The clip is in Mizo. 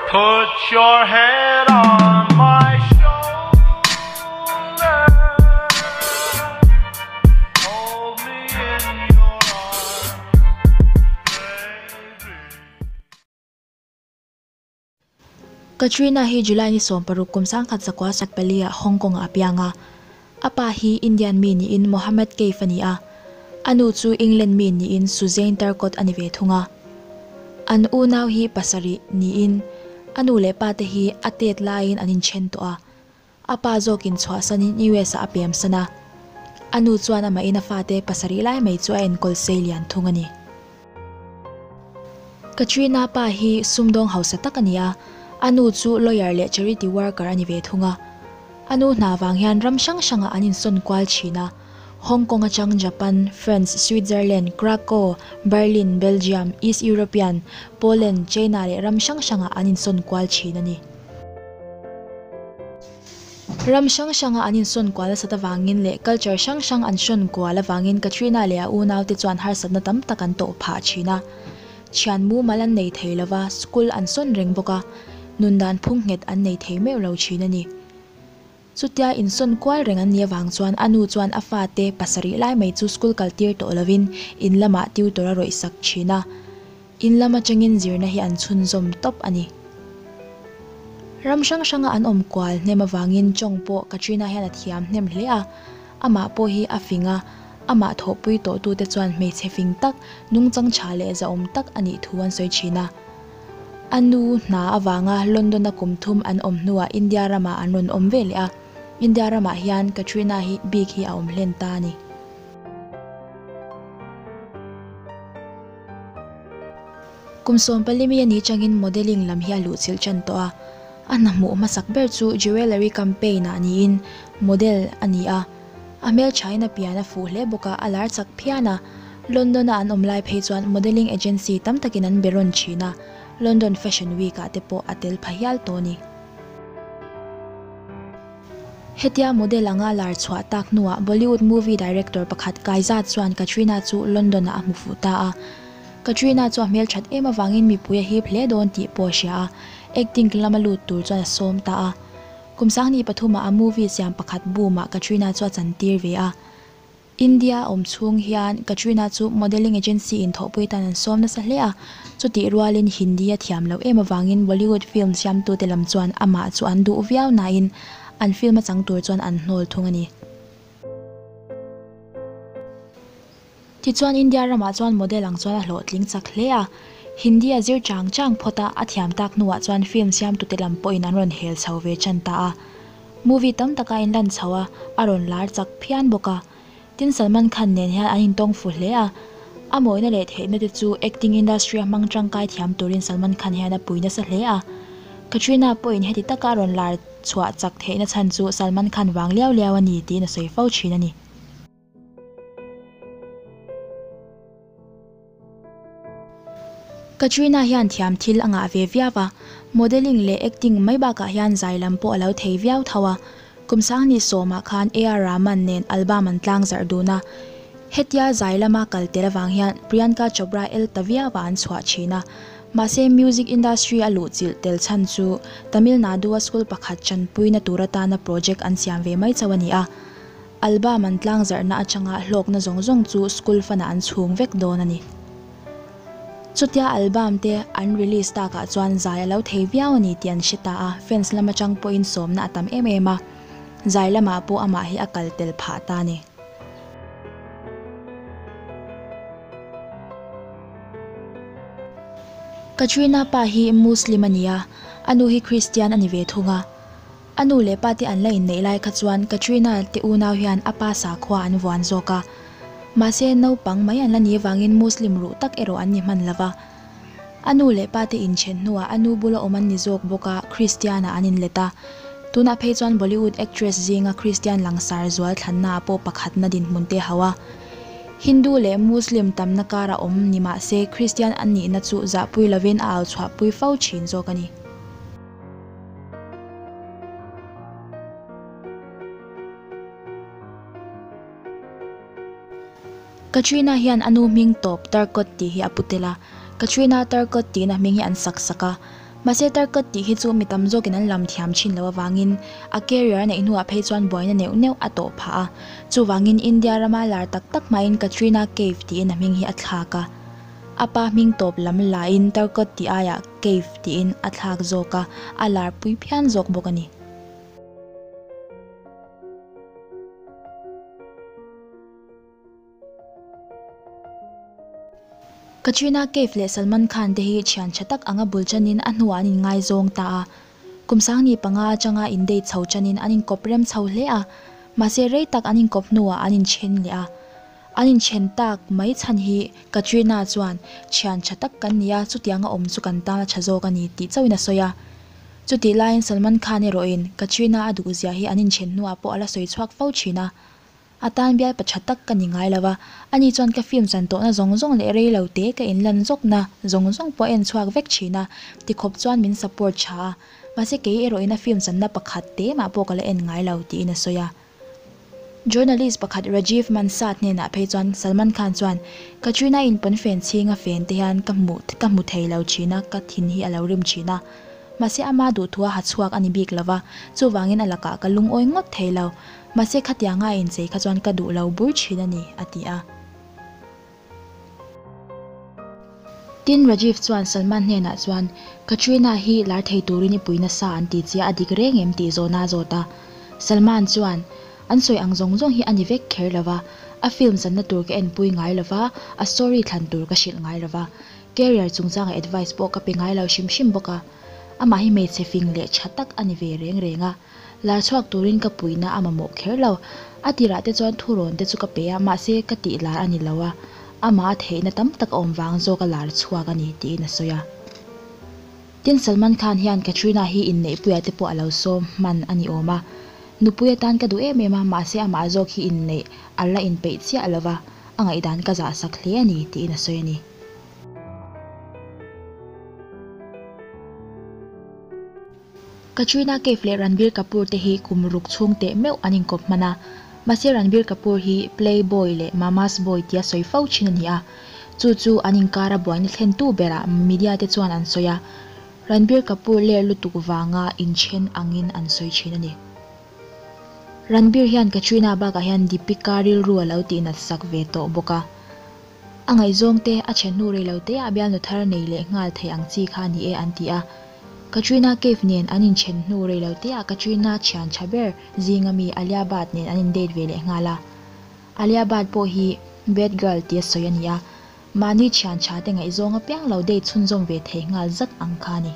Put your head on my shoulder. Hold me in your arms, baby. Katrina hi July ni 16 kum 1994 ah Hong Kong ah a piang a. A pa hi Indian mi niin Mohammed Kaif a ni a, a nu chu England mi niin Suzanne Turcott a ni ve thung a. An unau hi pasarih niin a nu leh pa te hi a tet laiin an inthen tawh a. A pa zawkin chhuahsanin US ah a pemsan a. A nu chuan amahin a fate pasarih lai mai chu a enkawl sei lian thung a ni. Katrina pa hi sumdawng hausa tak a ni a, a nu chu lawyer leh charity worker a ni ve thung a. A nu hna vang hian ram hrang hrangah an insawn kual thin a, Hong Kong atang Japan, France, Switzerland, Krakow, Berlin, Belgium, East European, Poland, China leh ram hrang hrangah an insawn kual thin a ni. Ram hrang hranga an insawn kual nasat avangin leh culture hrang hrang an hrawn kual avangin Katrina leh a unaute chuan harsatna tam tak an tawh phah thin a. Thian mumal an nei thei lova, school an sawn reng bawk a, nundan phung nghet an nei thei meuh lo thin a ni. Chutia insawn kual reng an nih avang chuan a nu chuan a fate pasarih lai mai chu school kal tir tawh lovin in lamah tutor a rawih sak thin a. In lam atangin zirna hi an chhunzawm tawp a ni. Ram hrang hranga an awm kual hnem avangin Chong pawh Katrina hian a thiam hnem hle a, amah pawh hi a fing a, amah thawhpui tawhtute chuan hmeichhe fing tak, nungchang tha leh zahawm tak a nih thu an sawi thin a. A nu hna avanga London-a kum thum an awm hnuah India ramah an rawn awm ve leh a, India ramah hian Katrina hi bik hi a awm hlen ta a ni. Kum 14 mi a nih changin modelling lam hi a luhchilh tan tawh a, a hna hmuh hmasak ber chu jewellery campaign ah niin model a ni a, a hmelthain a pian a fuh hle bawk a, a lar chak phian a, London a an awm lai phei chuan modelling agency tam takin an be rawn thin a, London Fashion Week ah te pawh a tel pha hial tawh a ni. Hetia model anga lar chhuah tak hnuah Bollywood movie director pakhat Kaizad chuan Katrina chu London ah a hmu fuh ta a. Katrina chu a hmelthat em avangin mipui a hip hle dawn tih pawh a hria a, acting lama lut tur chuan a sawm ta a. Kum 2003 ah a movie siam pakhat Boom ah Katrina chu a chantir ve a. India awm chhung hian Katrina chu modelling agency in thawhpui tan an sawm nasa hle a, chutih rualin Hindi a thiam loh em avangin Bollywood film siamtute lam chuan amah chu an duh viau nain an film a chang tur chuan an hnawl thung a ni. Tichuan India ramah chuan model ang chuan a hlawhtling chak hle a, Hindi a zir chang chang phawt a, a thiam tak hnuah chuan film siamtute lam pawhin an rawn hel chho ve tan ta a. Movie tam taka inlan chho a, a rawn lar chak phian bawk a. Tin Salman Khan nen hian an intawng fu hle a, a mawina leh theihna te chu acting industry a hmang tangkai thiam turin Salman Khan hian a pui nasa hle a. Katrina pawhin heti taka a rawn lar chhuah chak theihna chhan chu Salman Khan vang liau liau a ni tiin a sawi fo thin a ni. Katrina hian thiam thil a ngah ve viau a, modelling leh acting mai bakah hian zai lam pawh a lo thei viau tho a. Kum 2010 ah khan AR Rahman nen album an tlang zarh dun a. Hetia zai lama kal tel avang hian Priyanka Chopra el ta viau ah an chhuah thin a. Mahse music industry a luhchilh tel chhan chu Tamil Nadu a school pakhat chanpuina tur atana project an siam ve mai chauh a ni a. Album an tlang zarhna atanga hlawkna zawng zawng chu school fana an chhung vek dawn a ni. Chutia album te an release takah chuan zai a lo thei viau a ni tih an hre ta a, fans lam atang pawhin sawmna a tam em em a, zai lamah pawh amah hi a kal tel phah ta a ni. Katrina pa hi Muslim a ni a, a nu hi Christian a ni ve thung a. A nu leh pa te an la inneih lai kha chuan Katrina te unau hian a pa sakhua an vuan zawk a. Mahse, naupang mai an la ni avangin Muslim ruh tak erawh an ni hman lo va. A nu leh pa te inchen hnuah a nu bula awm an ni zawk bawk a, Christian-ah an inlet a. Tunah phei chuan Bollywood actress zinga Christian langsar zual thlannaah pawh pakhatna dinhmun te hauh a. Hindu leh Muslim tamna kara awm ni mah se Christian an nihna chu zahpui lovin a au chhuahpui fo thin zawk a ni. Katrina hian a nu hming tawp Turcotte tih hi a pu tel a, Katrina Turcotte tiin a hming hi an sak sak a. Mahse Tarkot tih hi chu mi tam zawkin an lam thiam thin loh avangin a career a neih hnuah phei chuan buaina neuh neuh a tawh phah a. Chuvangin India rama lar tak tak hmain Katrina Kaif tiin a hming hi a thlak a. A pa hming tawp lam lain Tarkot tih aiah Kaif tiin a thlak zawk a, a lar pui phian zawk bawk a ni. Katrina Kaif leh Salman Khan te hi thian tha tak anga bul chanin a hnuah an inngaizawng ta a. Kum sangni panga atanga in date chho chanin an inkawp rem chho hle a, mahse rei tak an inkawp hnuah an inthen leh a. An inthen tak mai chhan hi Katrina chuan thian tha tak kan ni a, chutianga awm chu kan tan a tha zawk a ni tih chauhin a sawi a. Chutih laiin Salman Khan erawhin Katrina a duhzia hi an inthen hnuah pawh a la sawi chhuak fo thin a. A tan bial pa tha tak ka ni ngai lo a, ani chuan ka film chan tawhna zawng zawng leh rei lo te ka inlan zawkna zawng zawng pawh a en chhuak vek thin a, tikhawp chuan min support tha a, mahse kei erawhin a film channa pakhat te mah pawh ka la en ngai lo tiin a sawi a. Journalist pakhat Rajiv Mansat hnenah phei chuan Salman Khan chuan Katrina in pawnfen chhinga fen te hian ka hmuh ka hmu thei lo thin a, ka thin hi a lo rim thin a, mahse ama duhthua ha chhuak a ni bik lo va, chuvangin a lakah ka lungawi ngawt thei lo. Mahse khatianga a inchei kha chuan ka duh lo bur thin a ni, a ti a. Tin, Rajiv chuan Salman hnenah chuan, Katrina hi lar thei turin i pui nasa an ti chia a dik reng em tih zawhna a zawt a. Salman chuan, An sawi ang zawng zawng hi a ni vek kher lo va, a film zanna tur ka enpui ngai lo va, a story thlan tur ka hrilh ngai lo va, career chungchanga advice pawh ka pe ngai lo hrim hrim bawk a. Amah hi hmeichhe fing leh tha tak a ni ve reng reng a. Lar chhuak turin ka puihna a mamawh kher lo. A tirah te chuan thurawn te chu ka pe a, mahse ka tih lar a ni lo a, amah a theihna tam tak a awm vang zawk a lar chhuak a ni, tiin a sawi a. Tin, Salman Khan hian Katrina hi inneihpuiah te pawh a lo sawm hman a ni awm a. Nupui atan ka duh em em a, mahse amah zawk hi inneih a la inpeih chiah lo va, a ngaihdan ka zahsak hle a ni, tiin a sawi a ni. Katrina Kaif leh Ranbir Kapoor te hi kum ruk chhung teh meuh an inkawp hman a, mahse Ranbir Kapoor hi playboy leh mama's boy tia sawi fo thin a ni a, chu chu an inkara buaina thlentu berah media te chuan an sawi a, Ranbir Kapoor ler lutuk vanga inthen angin an sawi thin a ni. Ranbir hian Katrina bakah hian Deepika rilru a lo tihnat sak ve tawh bawk a. A ngaihzawng te a chhe hnu rei lo te ah bialnu thar nei leh nghal thei ang chi kha a ni e an ti a. Katrina Kaif nen an inthen hnu rei lo te ah Katrina thian tha ber zinga mi Alia Bhatt nen an in date ve leh nghal a. Alia Bhatt pawh hi bad girl tia sawi a ni a, mahni thian tha te ngaihzawng apiang lo date chhunzawm ve thei nghal zat ang kha a ni.